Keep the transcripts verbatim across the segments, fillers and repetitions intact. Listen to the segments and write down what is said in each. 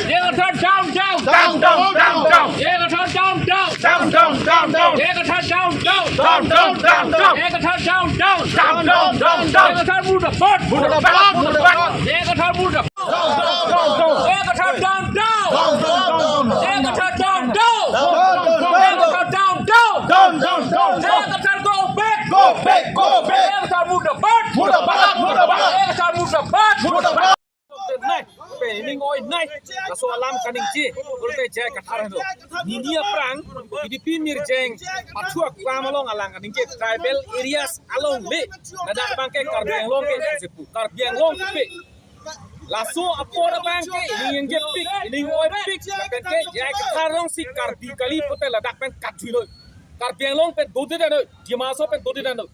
J I Kathar down, down. Down, down, down, down. J I Kathar down, down. Down, down, down, down. J I Kathar down, down. Down, down, down, down. J I Kathar down, down. Down, down, down, down. J I Kathar murdabad. Murdabad, murdabad. J I Kathar murdabad. Down, down, down, down. J I Kathar down, down. Down, down, down, down. J I Kathar down, down. Down, down, down, down. J I Kathar down, down. Down, down, down, down. J I Kathar go back. Go back, go back. J I Kathar murdabad. Murdabad, murdabad. J I Kathar murdabad. Murdabad. Nai, pe ining oi nai. Laso alam kaningje, pulote J I Kathar henlo. Nini aphrang, P D P mirjeng, pathu aklam along alang kaningje, tribal areas along le, ladak abangke Karbi Anglong ke, Karbi Anglong ke. Laso apor abangke, ining ingjepik, ining oipik, lapen ke J I Kathar alongsi Karbi kali pute ladak pen katdunlo. Karbi Anglong pen dodedetlo, Dima Hasao pen dodedetlo.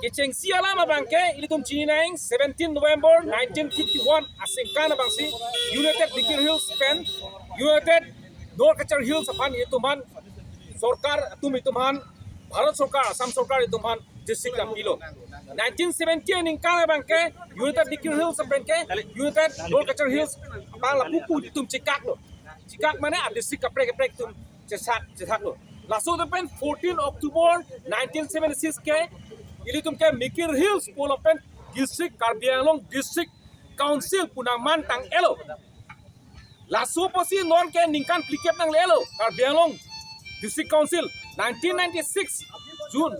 Kechengsi alam abangke, ilitum chini nang, seventeen November nineteen fifty-one, aningkan abangsi, United Dikir Hills pen, United North Cachar Hills aphan ilitum aphan, sorkar atum ilitum aphan, Bharat Sorkar, Assam Sorkar ilitum aphan, district nangpilo. Nineteen seventy aningkan abangke, United Dikir Hills pen ke, United North Cachar Hills, aphan lapu pu ilitum chekaklo. Chekak mane a district kaprek kaprek atum chesak, chesaklo. Laso atum pen fourteen October nineteen seventy-six ke, ilitum ke Mikir Hills pu along pen district, Karbi Anglong District Council pu nangman tang-etlo. Laso apotsi non ke ningkan phlikep nanglelo, Karbi Anglong District Council, nineteen ninety-six June,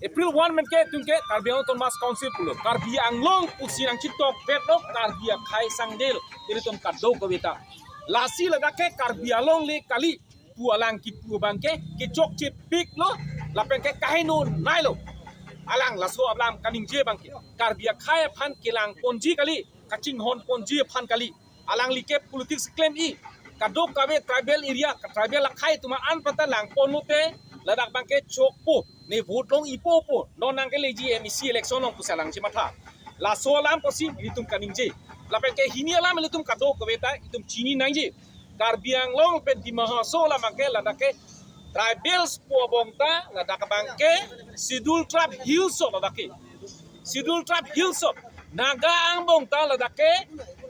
April one pen ke itum ke Karbi Anglong Autonomous Council pulo. Karbi Anglong pusi nangchetokpetlo, Karbi akhei sangdelo, ilitum kadokave ta. Lasi ladak ke Karbi Anglong le kali pu alang kipu abangke, kechokchepiklo, lapen ke kaheno nailo. Alang laso alam kaningje abangke, Karbi akhei aphan kelangponji kali, kachinghonponji aphan kali. Alangli ke politics klem-i. Kadokave tribal area, ka tribal akhei atum an pata langpon lote, ladak abangke chokpo, ne vote long-ipo po, non nangkeleji M A C election along pusi alang chematha. Laso alam pusi ilitum kaningje. Lapen ke hini alam ilitum kadokave ta itum chini nangji. Karbi Anglong pen Dima Hasao alam abangke ladak ke tribals pu abong ta ladak abangke Scheduled Tribe Hills o ladak ke. Scheduled Tribe Hills o. Naga angbong ta ladak ke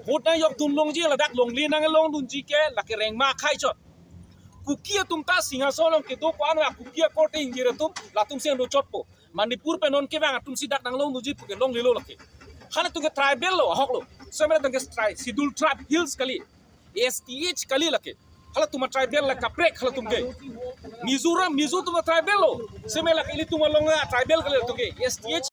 vote nangjokdun longji, ladak longle nanglongdunji ke lake Rengma akhei chot. Kuki atum ta Singhason along kedo ko-an a Kuki akorte ingjir atum, latum si nangdochotpo. Manipur pen non kevang atum si dak nanglongdunji puke longlelo lake. Halatum ke tribal lo, ahoklo. Seme latum ke tri-, Scheduled Tribe Hills kali. S T H kali lake. Halatum a tribal la kaprek halatum ke. Mizoram, Mizo atum a tribal lo. Seme lake ilitum along a tribal kali latum ke. S T H